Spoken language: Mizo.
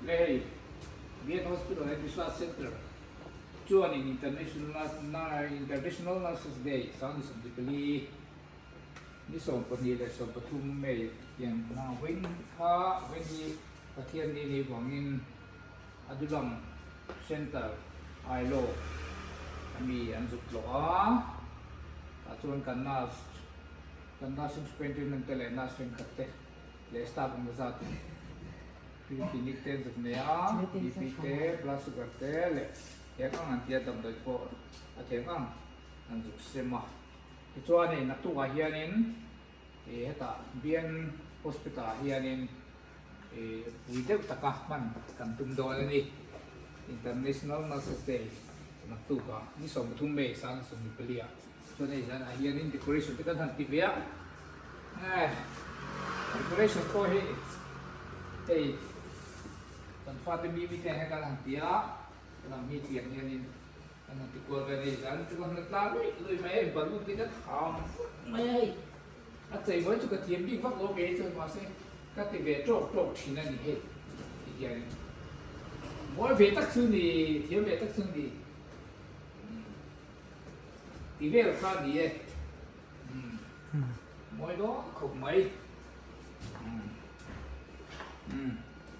Le hei Bian Hospital and Research Centre chuanin International Nurses Day 2024 ni 12 le 13 May hian hna vawiin kha vawiin hi Pathianni ni vangin Adulam Centre Ailo ami an zuk tlawh a, tah chuan kan nurse kan nursing superintendent te leh nurse thenkhat te leh staff eng zat free clinic te an zuk nei a, BP te blood sugar te leh theng ang an tia damdawi pawh a theng ang an zuk sem a. Tichuan hei naktukah hianin ih hetah Bian Hospital ah hianin ih pui deuh taka hman kan tum dawn a ni. International Nurses Day naktukah ni 13 May 2024 ah chuan hei zanah hianin decoration te kan han ti ve a. Eh decoration pawh hi hei kan fate mimi te hian kan han ti a, lam hi tiang hianin Kan han ti kual ve nei zan chu ka hna tla luih luih mai a, balloon te ka tham vut mai a hei. A chei mai chu ka thiam bik vak lo kei chuan mahse ka ti ve tawk tawk thin a ni hei ti hianin mawi ve tak chu ni, thiam ve tak chu ni ti vel kha a ni e mawi dawn khawp mai.